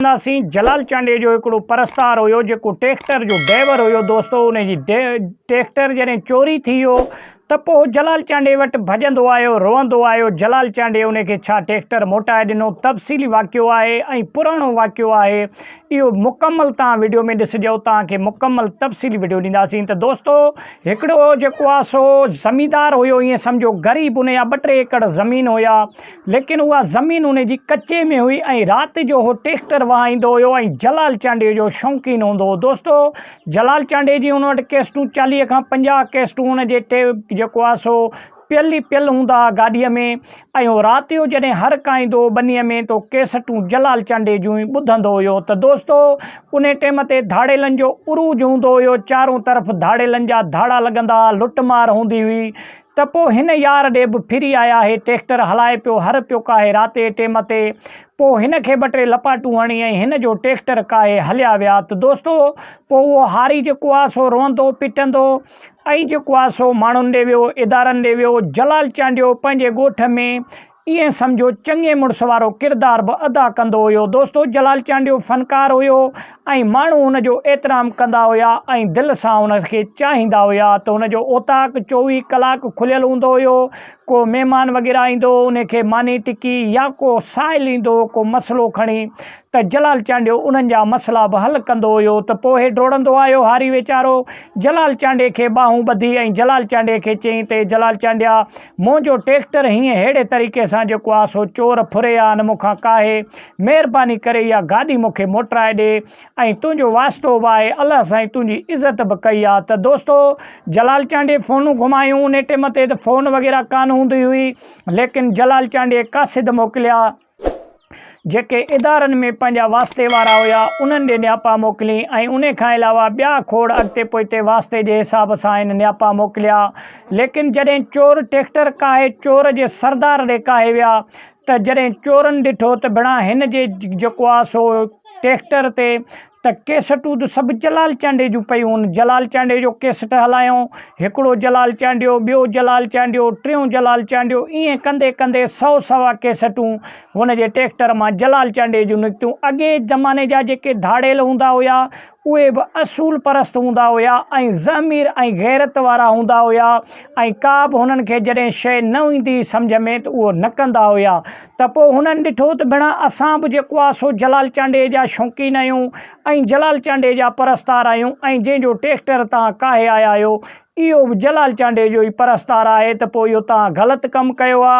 ڏسنداسين جلال چانڊيي جو هڪڙو پرستار هيو جيڪو ٽيڪٽر جو ڊرائيور هيو دوستو ان جي ٽيڪٽر جڏهن چوري ٿي ويو ته پوء جلال چانڊيي وٽ ڀڄندو آيو روئندو آيو جلال چانڊيي ان کي ڇا ٽيڪٽر موٽائي ڏنو تفصيلي واقعو آهي ۽ پراڻو واقعو آهي اهو مڪمل توهان وڊيو ۾ ڏسجو توهان کي مڪمل تفصيلي وڊيو ڏينداسين ته دوستو هڪڙو جيڪو آهي سو زميندار هيو ائين سمجهو غريب ان جا ٻه ٽي ايڪڙ زمين هيا ليڪن اها زمين ان جي ڪچي ۾ هئي ۽ رات جو هو ٽيڪٽر وهائيندو هيو ۽ جلال چانڊيي جو شوقين هوندو هو. دوستو جلال چانڊيي جي ان وٽ ڪيسٽون 40 کان 50 ڪيسٽون ان جي ٽي جيڪو آهي سو پيل ئي پيل هوندا ها گاڏيء ۾ ۽ هو رات جو جڏهن هر ڪاهيندو هو ٻنيء ۾ ته ڪيسٽون جلال چانڊيي جون ئي ٻڌندو هيو ته دوستو ان ٽيم تي ڌاڙيلن جو عروج هوندو هيو چارون طرف ڌاڙيلن جا ڌاڙا لڳندا ها لٽ مار هوندي هئي ته پوء هن يار ڏي به ڦري آيا هي ٽيڪٽر هلائي پيو هر پيو ڪاهي راتي ٽيم تي پوء هن کي ٻه ٽي لپاٽون هڻي ۽ هن جو ٽيڪٽر ڪاهي هليا ويا ته دوستو پوء اهو هاري جيڪو آ سو روئندو پٽندو ۽ جيڪو آ سو ماڻهن ڏي ويو ادارن ڏي ويو جلال چانڊيو پنهنجي ڳوٺ ۾ ائين سمجهو چڱي مڙس وارو ڪردار به ادا ڪندو هيو. دوستو جلال چانڊيو فنڪار هيو ۽ ماڻهو هن جو احترام ڪندا هيا ۽ دل سان هن کي چاهيندا هيا ته هن جو اوطاق 24 ڪلاڪ کليل هوندو هيو. ڪو مهمان وغيره ايندو هو ان کي ماني ٽڪي يا ڪو سائل ايندو هو ڪو مسئلو کڻي ته جلال چانڊيو انهن جا مسئلا به حل ڪندو هيو ته پوء هي ڊوڙندو آيو هاري ويچارو جلال چانڊيي کي ٻانهون ٻڌي ۽ جلال چانڊيي کي چيائين ته اي جلال چانڊيا منهنجو ٽيڪٽر هيئن ههڙي طريقي سان جيڪو آ سو چور ڦري آ نه مون کان ڪاهي مهرباني ڪري اها گاڏي مون کي موٽرائي ڏي ۽ تنهنجو واسطو به آهي الله سائين تنهنجي عزت به ڪئي آ ته دوستو جلال چانڊيي فونون گهمايون انهي ٽيم تي ته فون وغيره ڪانه هوندي هئي ليڪن جلال چانڊيي قاصد موڪليا. جيڪي ادارن ۾ پنهنجا واسطي وارا هيا انهن ڏي نياپا موڪلي ۽ انهي کان علاوه ٻيا کوڙ اڳتي پوئتي واسطي جي حساب سان هن نياپا موڪليا ليڪن جڏهن چور ٽيڪٽر ڪاهي چور جي سردار ڏي ڪاهي ويا ته جڏهن چورن ڏٺو ته ڀيڻا هن جي جيڪو آ سو ٽيڪٽر تي ته ڪيسٽون ته سڀ جلال چانڊيي جون پيون هن. جلال چانڊيي جو ڪيسٽ هلايائون. هڪڙو جلال چانڊيو، ٻيو جلال چانڊيو، ٽيون جلال چانڊيو، ائين ڪندي ڪندي سئو سوا ڪيسٽون هن جي ٽيڪٽر مان جلال چانڊيي جون نڪتيون. اڳي زماني جا جيڪي ڌاڙيل هوندا هيا، اهي به اصول پرست هوندا هيا ۽ ضمير ۽ غيرت وارا هوندا هيا ۽ ڪا به هنن کي جڏهن شيء نه ايندي هئي سمجهه ۾ ته اهو نه ڪندا هيا. ته پوء هنن ڏٺو ته ڀيڻا اسان به جيڪو آ سو جلال چانڊيي جا شوقين آهيون ۽ جلال چانڊيي جا پرستار آهيون ۽ جنهن جو ٽيڪٽر توهان ڪاهي آيا آهيو اهو به جلال چانڊيي جو ئي پرستار آهي ته پوء اهو توهان غلط ڪم ڪيو آ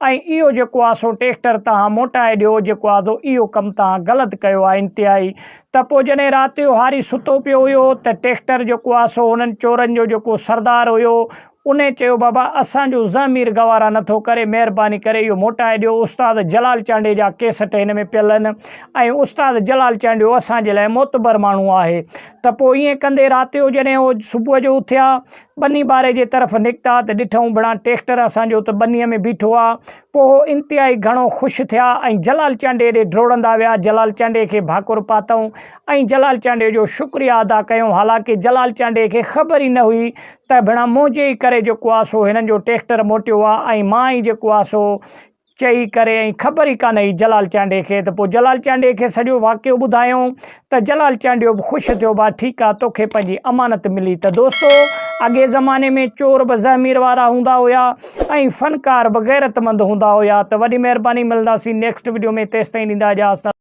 ۽ اهو جيڪو آ سو ٽيڪٽر توهان موٽائي ڏيو جيڪو آ سو اهو ڪم توهان غلط ڪيو آ انتهائي ته پوء جڏهن رات جو هاري ستو پيو هيو ته ٽيڪٽر جيڪو آ سو هنن چورن جو جيڪو سردار هيو انهيء چيو، بابا، اسان جو ضمير گوارا نه ٿو ڪري، مهرباني ڪري اهو موٽائي ڏيو، استاد جلال چانڊيي جا ڪيسٽ هن ۾ پيل آهن ۽ استاد جلال چانڊيو اسان جي لاء معتبر ماڻهو آهي. ته پوء ائين ڪندي رات جو جڏهن هو صبح جو اٿيا، ٻني ٻاري جي طرف نڪتا ته ڏٺائون ڀڻا ٽيڪٽر اسان جو ته ٻنيء ۾ بيٺو آ. پوء هو انتهائي گهڻو خوش ٿيا ۽ جلال چانڊيي ڏي ڊوڙندا ويا، جلال چانڊيي کي ڀاڪر پاتائون ۽ جلال چانڊيي جو شڪريه ادا ڪيائون، حالانڪه جلال چانڊيي کي خبر ئي نه هئي ته ڀيڻا منهنجي ئي ڪري جيڪو آ سو هنن جو ٽيڪٽر موٽيو آ ۽ مان ئي جيڪو آ سو چئي ڪري ۽ خبر ئي ڪانه هئي جلال چانڊيي کي ته پوء جلال چانڊيي کي سڄو واقعو ٻڌايائون ته جلال چانڊيو به خوش ٿيو ڀا ٺيڪ آ توکي پنهنجي امانت ملي ته دوستو اڳي زماني ۾ چور به ضمير وارا هوندا هيا ۽ فنڪار به غيرتمند هوندا هيا ته وڏي مهرباني ملنداسين نيڪسٽ وڊيو ۾ تيستائين ڏيندا اجازت.